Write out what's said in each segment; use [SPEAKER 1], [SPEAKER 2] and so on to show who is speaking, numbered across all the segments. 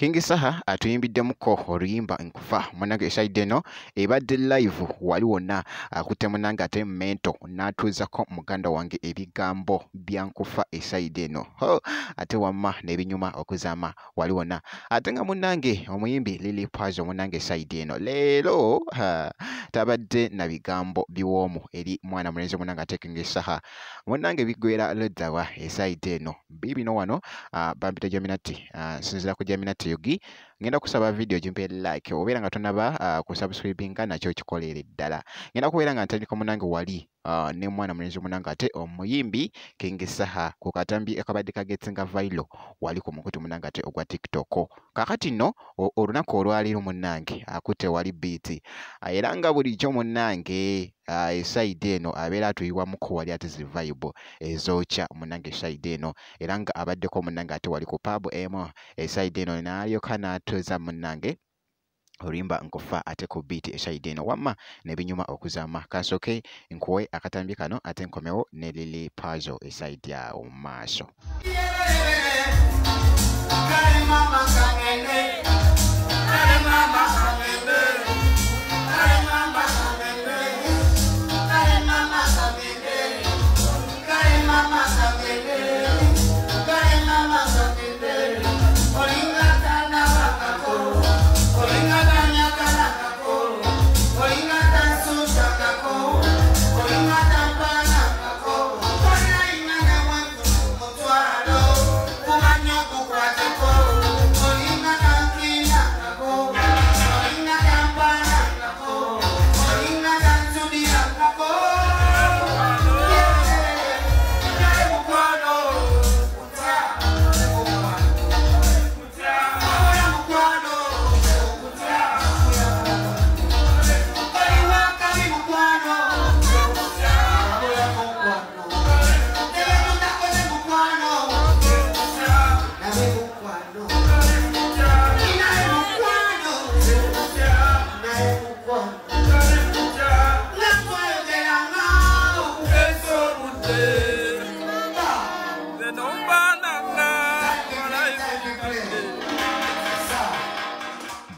[SPEAKER 1] King Saha atuyimbiddemukko oluyimba Nkufa. Munnange esayidi eno ebadde live wali wonna akutte munnange ate mento n'atuuzako muganda wange ebigambo bya Nkufa esayidi eno. Ho, ate wamma n'ebinyuma okuzaama wali wonna. Ate nga munnange omuyimbi Lily Pazo munnange esayidi eno leero tabadde na bigambo biwoomu eri mwana mulenzi munnange ate King Saha. Munnange biggwera luddawa esayidi eno. Biibino wano bampita Jaminati, nsinziira ku Jaminati Yugi. Ngenda kusaba video gimpe like obeera nga tonaba kusubscribinga nakyo kikolere ddala. Ngenda kubeera nga ntandika munnange wali ne mwana mulenzi munnange ate omuyimbi King Saha ku katambi akabadde kagetsinga viral wali ku mukutu munnange ate ogwa TikTok. Kaakati nno olunaku olwaleero munnange akutte wali beat era nga bulijjo munnange esayidi eno abeera atuyiwamuko wali ate zi vibe ezookya munnange esayidi eno era nga abaddeko munnange ate wali ku pub emu esayidi eno n'alyoka n'atuuza munnange oluyimba Nkufa ate ku beat esayidi eno wamma n'ebinyuma okuzaama. Kansooke nkuwe akatambi kano ate nkomewo ne Lily Pazo esayidi awo mu maaso.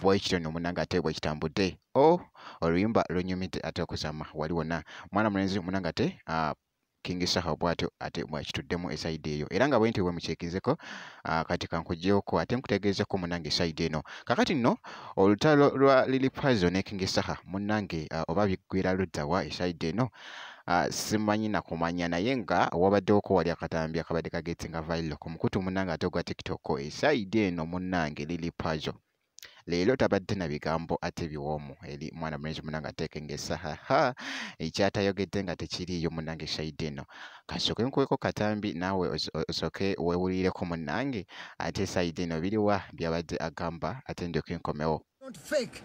[SPEAKER 1] Bwekityo nno munnange ate bwe kitambudde. Oluyimba lunyumidde ate okuzama wali wonna. Mwana mulenzi munnange ate King Saha bw'atyo ate bwakituddemu esayidi eyo era nga bwe nti bwe mukyekizeko kati kankuggyeko ate nkutegeezeko munnange esayidi eno. Kaakati nno olutalo lwa Lily Pazo ne King Saha munnange oba biggwera ludda wa esayidi eno simanyi na kumanya, naye nga wabaddewoko wali akatambi akabadde kagetsinga viral ku mukutu munnange ate ogwa TikTok esayidi eno munnange Lily Pazo leero tabadde na bigambo ate biwoomu eri mwana mulenzi munnange ate King Saha ekyatayogedde nga tekiriiyo munnange esayidi eno. Kasooke nkuweko katambi naawe osooke weewulireko munnange ate esayidi eno biriwa byabadde agamba ate ndyoke nkomewo.
[SPEAKER 2] Don't fake.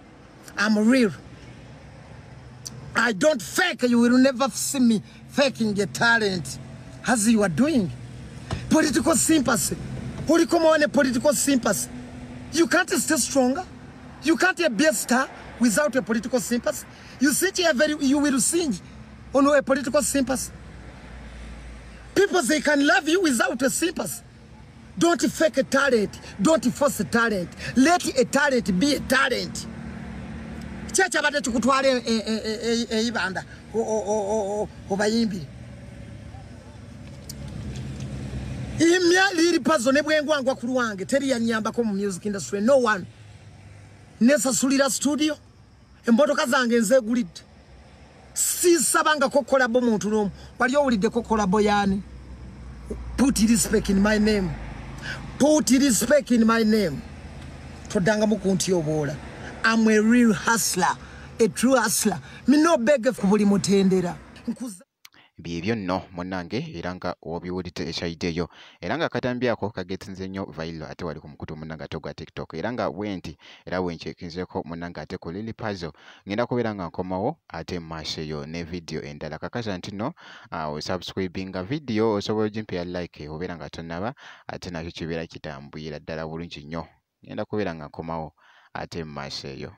[SPEAKER 2] I'm real. I don't fake. You will never see me faking a talent as you are doing. Political sympathy. Olikoma political sympathy. You can't stay stronger. You can't be a star without a political sympathy. You sit here you will sing on a political sympathy. People, they can love you without a sympathy. Don't fake a talent. Don't force a talent. Let a talent be a talent. Chacha bade tukutwale ibanda obayimbi. Imya Lily Pazo ne bwengwangwa ku lwange teri yanyambako mu music industry, no one. Nesasulira studio emmotoka zange nzegulidde. Sisabanga ko collabo muntu n'omu. Wali owulidde ko collabo yaani? Put respect in my name. Put respect in my name. Todangamu kuntyoboola. I'm a real hustler, a true hustler. Me no beg ku buli mutendera.
[SPEAKER 1] Byebyo nno munnange era nga obiwulidde esayidi eyo era nga akatambi ako kagetsinze nnyo viral ate wali ku mukutu munnange ate ogwa TikTok era nga bwe nti era bwe nkyekinzeeko munnange ate ku Lily Pazo. Ngenda kubeera nga nkomawo ate mu maaso eyo ne video endala. Kakasa nti nno osubscribinga video osobola ogimpeera like obeera nga tonnaba ate nakyo kibeera kitambuyira ddala bulungi nnyo. Ngenda kubeera nga nkomawo ate mu maaso eyo.